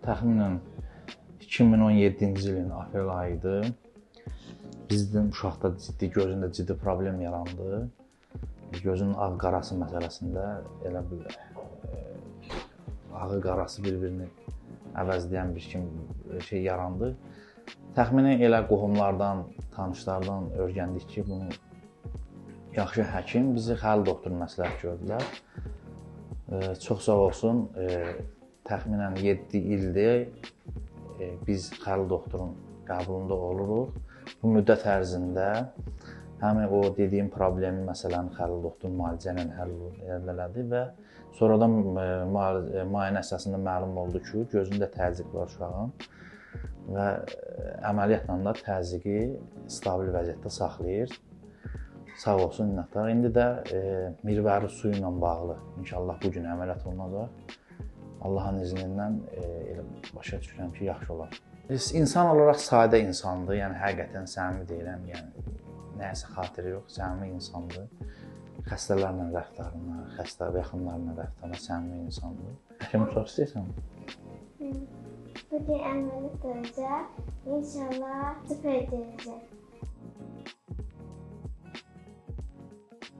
Təxminən 2017-ci ilin aprel ayı idi. Bizdən uşaqda ciddi, gözündə ciddi problem yarandı. Gözünün ağ-qarası məsələsində elə bir ağı qarası bir-birini əvəzləyən bir kimi şey yarandı. Təxminən elə qohumlardan, tanışlardan öyrəndik ki, bunu yaxşı həkim bizi Xəlil doktor məsləhət gördülər. Çox sağ olsun, təxminən 7 ildir biz Xəlil doktorun qəbulunda oluruq. Bu müddət ərzində həmin o dediyim problemi, məsələni Xəlil doktor müalicə ilə həll elədi və sonradan müayinə əsasında məlum oldu ki, gözündə təzyiq var uşağın və əməliyyatla da təzyiqi stabil vəziyyətdə saxlayır. Sağ olsun, minnətdar. İndi də mirvari suyu ilə bağlı inşallah bu gün əməliyyat olunacaq. Allahın izni ilə elə başa düşürəm ki, yaxşı olar. İnsan olaraq sadə insandır, yəni həqiqətən səmimi deyirəm, yəni nəyəsə xatiri yox, səmimi insandır. Xəstələrlə rəftarına, xəstə və yaxınlarla rəftarına səmimi insandır. Həkim çox istəyirsən? Bugün əməliyyat olacaq. İnşallah süper edəcək.